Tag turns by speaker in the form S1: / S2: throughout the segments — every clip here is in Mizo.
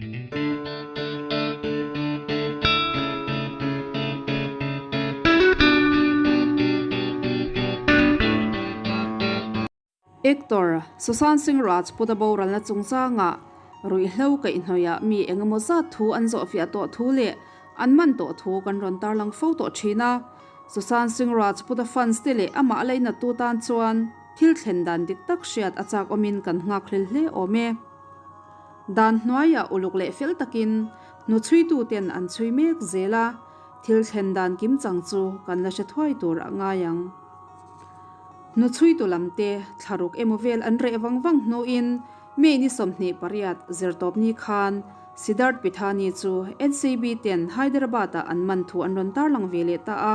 S1: Actor Sushant Singh Rajput a boralna chungchangah ruihhlo kaihhnawihah mi engemaw zat thu an zawhfiah tawh thu leh an man tawh thu kan rawn tarlang fo tawh thin a. Sushant Singh Rajput a fans te leh amah lainattu tan chuan thil thlen dan dik tak hriat a chak awmin kan nghak hlel hle awm e. Dan hnuaiah uluk leh fel takin hnuchhuitu ten an chhui mek zel a, thil thlen dan kimchang chu kan la hre thuai tur a ngai ang. Hnuchhuitu lam te thlaruk emaw vel an reh vang vang hnuin May ni 28 zirtawpni khan Siddharth Pithani chu NCB ten Hyderabad-ah an man thu an rawn tarlang ve leh ta a.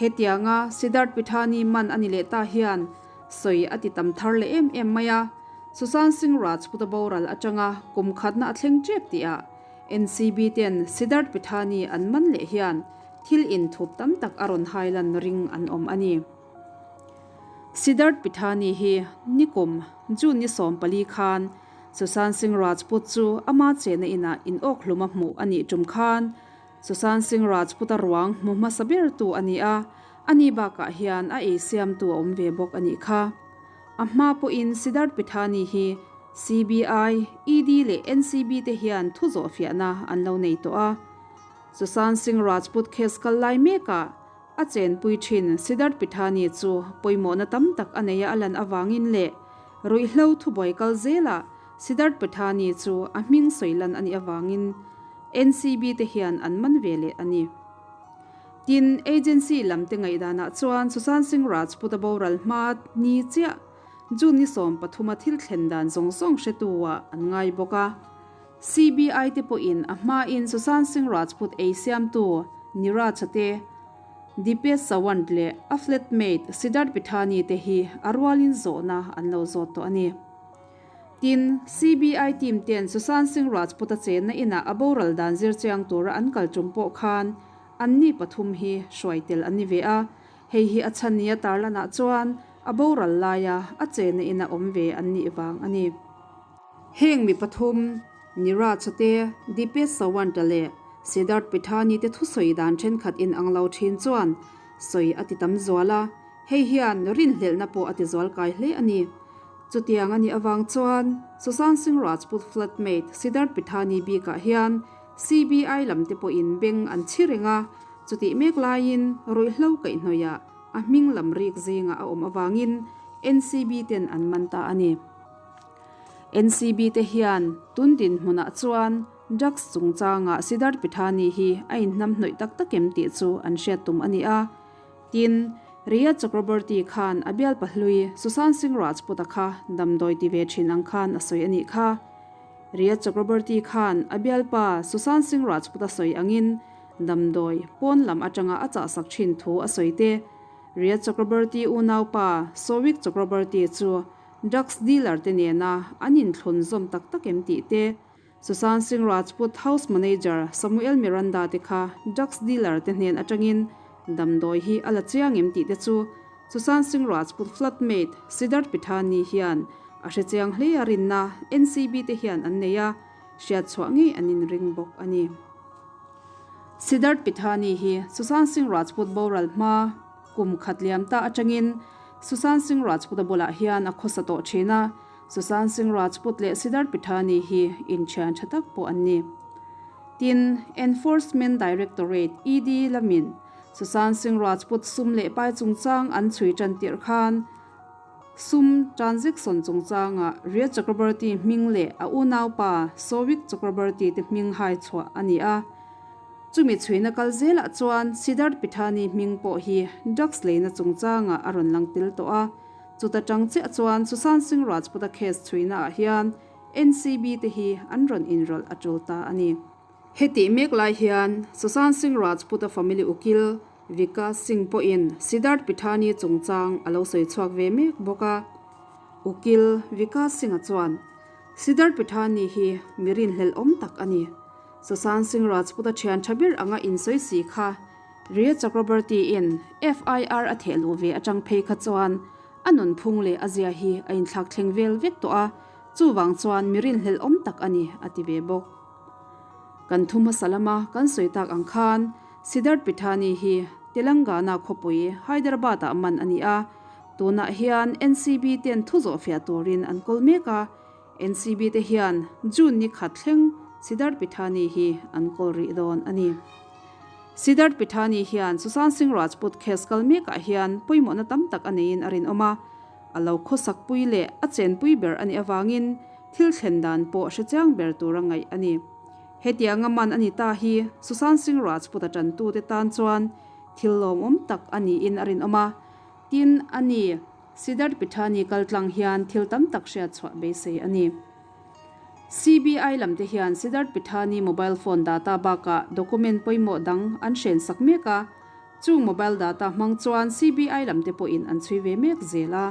S1: Hetianga Siddharth Pithani man a ni leh ta hian sawi a ti tam thar leh em em mai a. Sushant Singh Rajput-a boral atanga kum khatna a thleng tep tihah NCB ten Siddharth Pithani an man leh hian thil inthup tam tak a rawn hailan ring an awm a ni. Siddharth Pithani hi nikum June ni 14 khan Sushant Singh Rajput chu ama chehna inah inawk hluma hmuh a nih tum khan Sushant Singh Rajput-a ruang hmu hmasa bertu a ni a, ani bakah hian a ei siamtu a awm ve bawk a nih kha. A hma pawhin Siddharth Pithani hi CBI, ED leh NCB te hian thu zawhfiahna an lo nei tawh a. Sushant Singh Rajput case kal lai mekah a chenpui thin Siddharth Pithani chu pawimawhna tam tak a nei a a lan avangin leh ruihhlo thubuai kal zelah Siddharth Pithani chu a hming sawi lan a nih avangin NCB te hian an man ve leh a ni. Tin, agency lam te ngaihdanah chuan Sushant Singh Rajput a boral hma ni chiah June ni 13 a thil thlen dan zawng zawng hretu ah an ngai bawk a. CBI te pawhin a hmain Sushant Singh Rajput ei siamtu Niraj-a te, Dipesh Sawant leh a flatmate Siddharth Pithani te hi a rualin zawhna an lo zawt tawh a ni. Tin, CBI team ten Sushant Singh Rajput-a chenna inah a boral dan zir chiang tura an kal tum pawh khan anni pathum hi hruai tel an ni ve a, hei hi a chhan nia tarlanah chuan a boral laia a chenna ina awm ve an nih vang a ni. Heng mi pathum, Niraj te, Dipesh Sawant-a leh Siddharth Pithani te thusawi dan thenkhat inang lo thin chuan sawi a ti tam zual a, hei hian rinhlelhna pawh a ti zual kai hle a ni. Chutiang a nih avang chuan Sushant Singh Rajput flatmate Siddharth Pithani bikah hian CBI lam te pawhin beng an chhi reng a, chutih mek laiin ruihhlo kaihhnawihah a hming lam rik zingah a awm avangin NCB ten an man ta a ni. NCB te hian tun dinhmunah chuan drugs chungchangah Siddharth Pithani hi a inhnamhnawih tak tak em tih chu an hriat tum a ni a. Tin, Rhea Chakraborty khan a bialpa hlui Sushant Singh Rajput-a kha damdawi ti ve thin ang khan a sawi a nih kha. Rhea Chakraborty khan a bialpa Sushant Singh Rajput-a sawi angin damdawi pawn lam atanga a chahsak thin thu a sawi te. Rhea Chakraborty unaupa Showik Chakraborty chu drugs dealer te nena an inthlun zawm tak tak em tih te, Sushant Singh Rajput House Manager Samuel Miranda te kha drugs dealer te hnen atangin damdawi hi a la chiang em tih te chu Sushant Singh Rajput flatmate Siddharth Pithani hian a hre chiang hle a rinna NCB te hian an nei a, hriat chhuah ngei an inring bawk a ni. Siddharth Pithani hi Sushant Singh Rajput boral hma kum khat liam ta atangin Sushant Singh Rajput-a bulah hian a khawsa tawh thin a, Sushant Singh Rajput leh Siddharth Pithani hi inthian tha tak pawh an ni. Tin, Enforcement Directorate, ED, lamin Sushant Singh Rajput sum leh pai chungchang an chhui tan tirh khan sum transaction chungchangah Rhea Chakraborty hming leh a unaupa Showik Chakraborty te hming hai chhuah a ni a. Chumi chhuina kal zelah chuan Siddharth Pithani hming pawh hi drugs leina chungchangah a rawn lang tel tawh a. Chuta tang chiah chuan Sushant Singh Rajput-a case chhuina ah hian NCB te hi an rawn inrawlh a tul ta a ni. Hetih mek lai hian Sushant Singh Rajput-a family ukil Vikas Singh pawhin Siddharth Pithani chungchang a lo sawi chhuak ve mek bawk a. Ukil Vikas Singh-a chuan, Siddharth Pithani hi mi rinhlelh awm tak a ni. Sushant Singh Rajput-a thian tha ber anga insawi si kha Rhea Chakraborty-in FIR a theh luh ve atang phei kha chuan a nunphung leh a zia hi a inthlak thleng vel vek tawh a, chuvang chuan mi rinhlelh awm tak a ni, a ti ve bawk. Kan thu hmasa lama kan sawi tak ang khan Siddharth Pithani hi Telangana khawpui Hyderabad-ah man a ni a, tunah hian NCB ten thu zawhfiah turin an kawl mek a, NCB te hian June ni khat thleng Siddharth Pithani hi an kawl rih dawn a ni. Siddharth Pithani hian Sushant Singh Rajput case kal mekah hian pawimawhna tam tak a neiin a rinawm a, a lo khawsakpui leh a chenpui ber a nih avangin thil thlen dan pawh hrechiang ber tura ngaih a ni. Hetianga man a ni ta hi Sushant Singh Rajput-a tantute tan chuan thil lawmawm tak a niin a rinawm a, tin a ni. Siddharth Pithani kaltlang hian thil tam tak hriat chhuah beisei a ni. CBI lamte hian Siddharth Pithani mobile phone data bakah document pawimawh dang an hren sak mek a, chung mobile data hmang chuan CBI lamte pawhin an chhui ve mek zel a.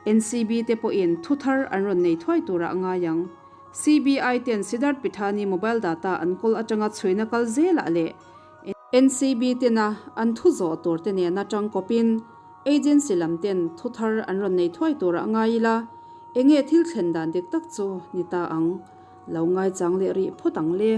S1: NCB te pawhin thu thar an rawn nei thuai turah a ngai ang. CBI ten Siddharth Pithani mobile data an kawl atanga chhuina kal zelah leh NCB tena an thu zawh tur te nena tangkawpin Agency lam ten thu thar an rawn nei thuai turah ngai ila, enge thil thlen dan dik tak chu ni ta ang? Lo ngaichang leh rih phawt ang le.